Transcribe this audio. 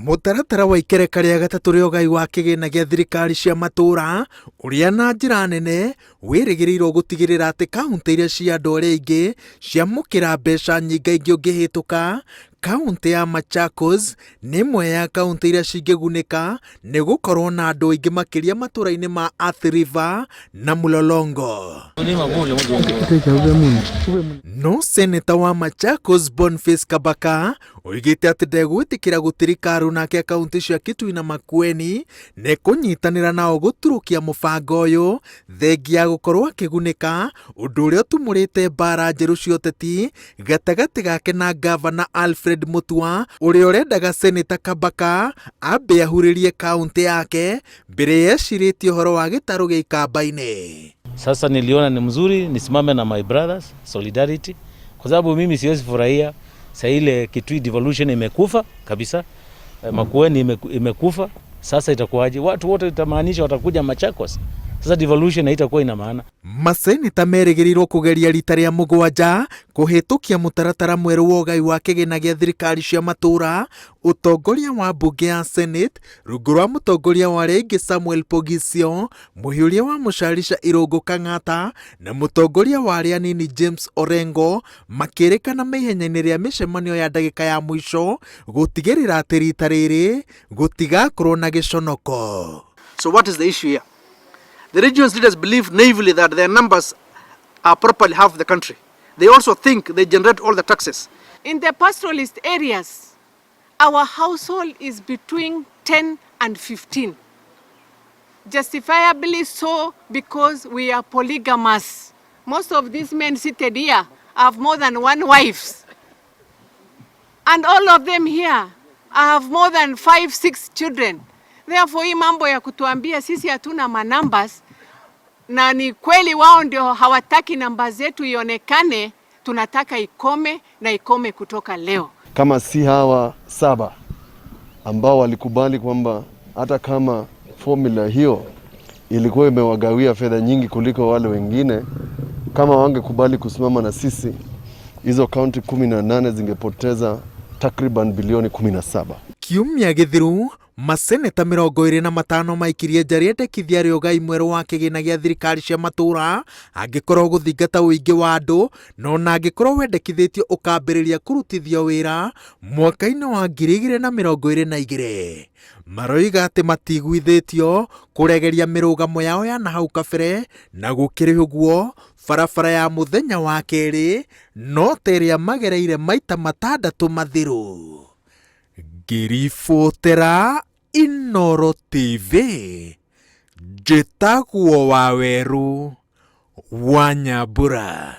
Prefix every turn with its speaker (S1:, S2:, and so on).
S1: Mũtaratara wa ikereka rĩa gatatũ rĩa ũgai wa kĩgĩna gĩa thirikari cia matũũra ũrĩa na njĩra nene wĩrĩgĩrĩirwo gũtigĩrĩra atĩ kauntĩ iria cia andũ arĩa aingĩ ciamũkĩra mbeca nyingaingĩ ũngĩhĩtũka, kauntĩ ya Machakos nĩ ĩmwe ya kauntĩ iria cingĩgunĩka nĩ gũkorwo na andũ aingĩ makĩria matũũra-inĩ ma Athi River na Mlolongo. No seneta wa Machakos Boniface Kabaka oigĩte atĩ ndegwĩtĩkĩra gũtirika aruna ake a kauntĩ cia Kitui na Makueni nĩ kũnyitanĩra nao gũturũkia mũbango ũyũ thengia ya gũkorwo akĩgunĩka, ũndũ ũrĩa ũtumũrĩte mbara njerũ cia ũteti gatagatĩ gake na ngavana Alfred Mutua ũrĩa ũrendaga Seneta Kabaka ambe ahurĩrie kauntĩ yake mbere yecirĩtie ũhoro wa gĩtarũ gĩa Ikamba-inĩ.
S2: Sasa niliona ni mzuri nisimame na my brothers solidarity, kwa sababu mimi siwezi furahia saa ile Kitui devolution imekufa kabisa, Makueni imekufa. Sasa itakuwaje? Watu wote itamaanisha watakuja Machakos. Sasa devolution haitakuwa ina maana.
S1: Maseneta merĩgĩrĩirwo kũgeria rita rĩa mũgwanja kũhĩtũkia mũtaratara mwerũ wa ũgai wa kĩgĩna gĩa thirikari cia matũũra. Ũtongoria wa mbunge ya Senate rungu rwa mũtongoria wa arĩa aingĩ Samuel Poghisio, mũhiũria wa Mũcarica Irũngũ Kang'ata na mũtongoria wa arĩa anini James Orengo makĩrĩkana me ihenya-inĩ rĩa mĩcemanio ya ndagĩka ya mũico gũtigĩrĩra atĩ rita rĩrĩ gũtigakorwo na gĩconoko.
S3: So what is the issue here? The region's leaders believe naively that their numbers are properly half the country. They also think they generate all the taxes.
S4: In the pastoralist areas, our household is between 10 and 15. Justifiably so, because we are polygamous. Most of these men seated here have more than one wife. And all of them here have more than 5, 6 children. Therefore, hii mambo ya kutuambia sisi hatuna manumbers, na ni kweli wao ndio hawataki namba zetu ionekane, tunataka ikome na ikome kutoka leo.
S5: Kama si hawa 7 ambao walikubali kwamba hata kama formula hiyo ilikuwa imewagawia fedha nyingi kuliko wale wengine, kama wangekubali kusimama na sisi, hizo kaunti 18 zingepoteza takriban bilioni 17.
S1: Kiumia gĩthiru maseneta 25 maikirie nja rĩendekithia rĩa ũgai mwerũ wa kĩgĩna gĩa thirikari cia matũũra angĩkorwo gũthingata ũingĩ wa andũ, na ona angĩkorwo wendekithĩtio ũkambĩrĩria kũrutithio wĩra mwaka-inĩ wa 2022. Maroiga atĩ matiguithĩtio kũregeria mĩrũgamo yao ya na hau kabere, na gũkĩrĩ ũguo barabara ya mũthenya wa kerĩ no ta ĩrĩa magereire maita 6 mathiru. Ngĩribotera Inooro TV, njĩtagwo Wawerũ wa Nyambura.